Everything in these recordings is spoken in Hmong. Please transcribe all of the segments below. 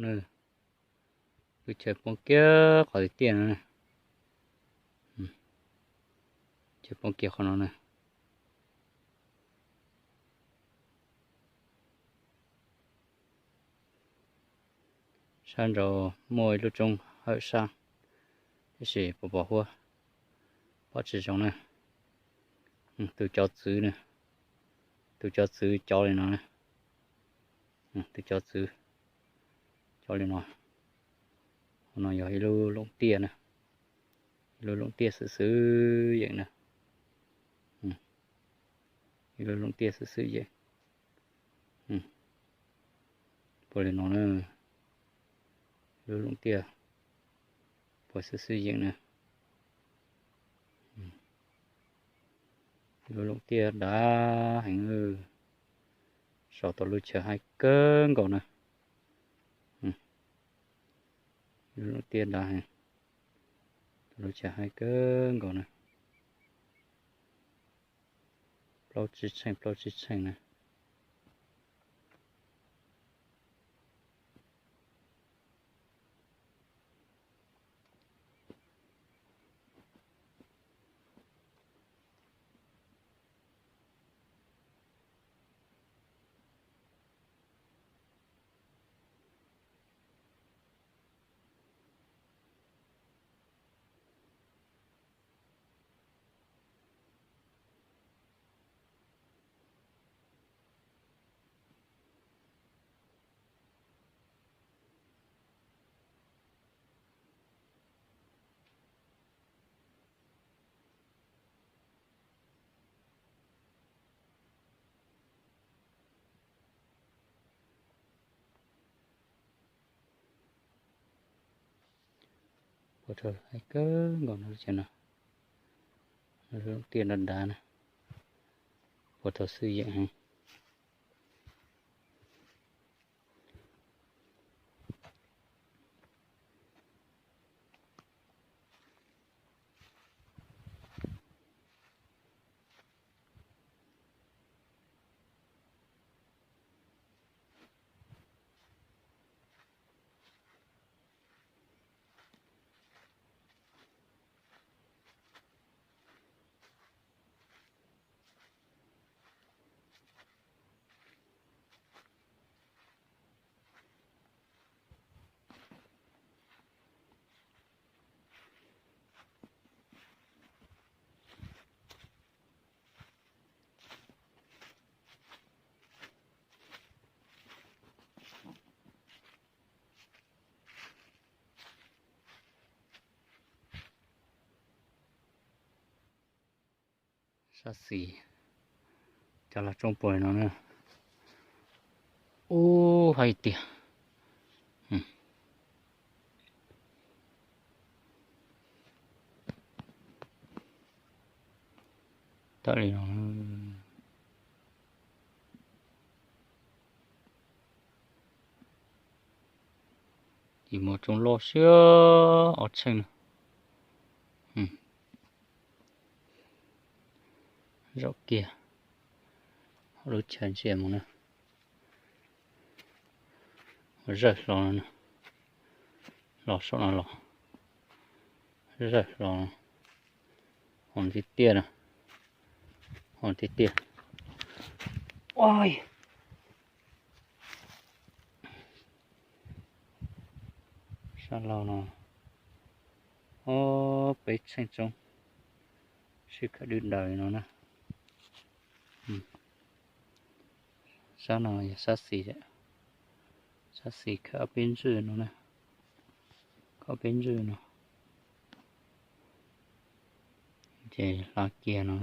Lub chaw poob kiag qhov tiag tiag no, chaw poob kiag qhov no na. Sab nraud muaj ib lub roob hawm sab, tab sis pos pos huab, pom tsis zoo na. Tus cov txwv na, tus cov txwv cov li no na, tus cov txwv cov li no. Qhov no yog ib lub looj tiaj na, ib lub looj tiaj xwb xwb yeem na, ib lub looj tiaj xwb xwb yeem. Puas li no na, ib lub looj tiaj puas xwb xwb yeem na. Ib lub looj tiaj dav heev, saum tau lub chaw haib kawg nkaus na. Ib lub looj tiaj dav heev, tau lub chaw haib kawg nkaus na. Plaub tsib tsheej, plaub tsib tsheej na. Puas tau haib kawg nkaus no, lub chaw no, lub tiaj dav dav na, puas tau xwb yeem heev. Sab xis, cov lag roob puag no na. Ub, hais tias tawm li no. Ces muaj roob loj siab ob tsheej no. Zaum kiag lub chaw ntsia mus na. Zawj hlo no, los saum no los, zawj hlo, ho tiaj tiaj na, ho tiaj tiaj. Sab laug no, ob peb tsheej roob sib khawm dwb daws li no na. Sab no yog sab xis, sab xis khawm ob peb ntswj no na, khawm ob peb ntswj no. Ces hla kiag no,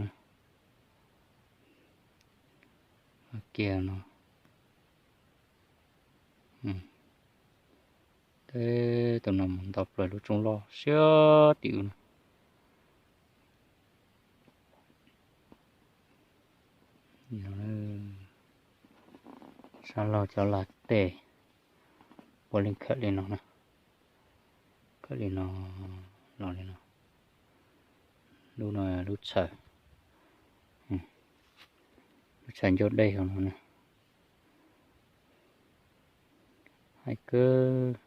hla kiag no. Teb tus no mus nto plaws lub roob loj siab tim ub no. Sab laug cov lag tej puav leej khawm li no na, khawm li no, los li no. Lub no lub tshaw, lub tshaw ncauj dej no na. Hais kawg.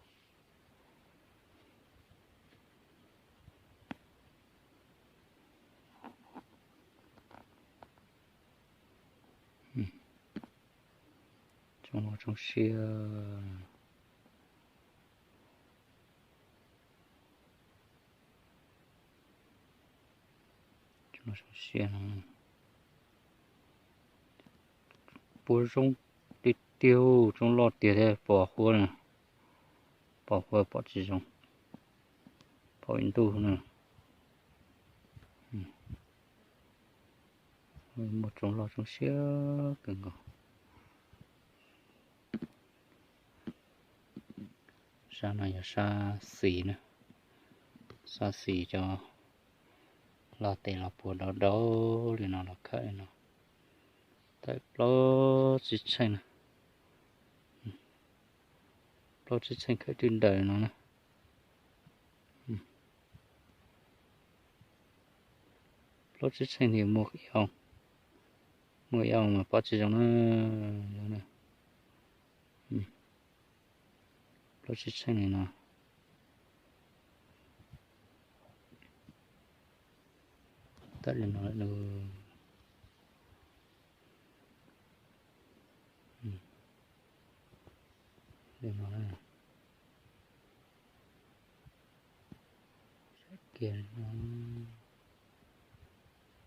Tsoo loj tsoo siab. Tsoo loj tsoo siab no. Puab zoo tiag tiag, tsoo loj tiag thiab, pom huab na, pom huab pom tsis zoo, pom ib ntuj na. Muaj tsoo loj tsoo siab kawg nkaus. Sab no yog sab xis na, sab xis cov loj tes los puag dau dau li no los khawm li no, tawm plaub tsib txheej na. Plaub tsib txheej khawm twb daws no na. Plaub tsib txheej nws muaj ib oo, muaj ib oo mas pom tsis zoo na. Plaub tsib txheej li no. Tawm li no lawm. Li no na. Kiag no,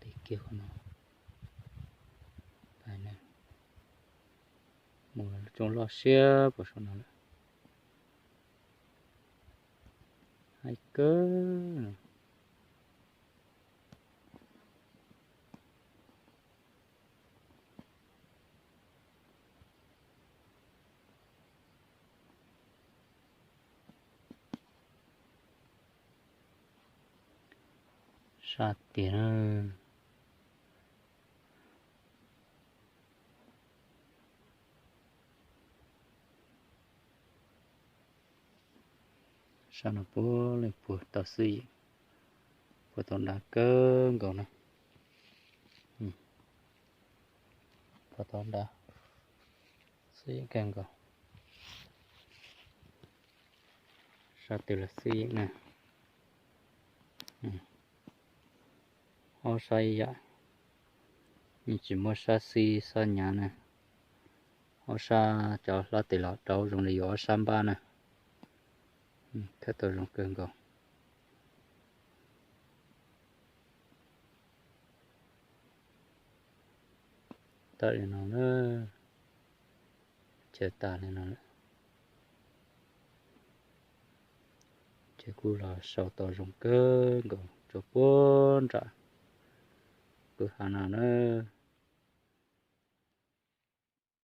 tes kiag qhov no. Pais na, mus tsoo loj siab puas saum no lawm. Hais kawg. Sab tiag na. Sab no puav leej puag tau xwb, puag tau dav kawg nkaus na. Puag tau dav xwb kawg nkaus. Sab twg los xij na. Ob sab ib yam, yeej tsis muaj sab xib sab nyav na. Ob sab cov hlob tes los rau zoo li yuav ob sab npab na. Khawb tau zoo kawg nkaus. Tawm li no na, chaw tas li no lawm. Ces kuj los sau tau zoo kawg nkaus rau puag nram kwj ha no na.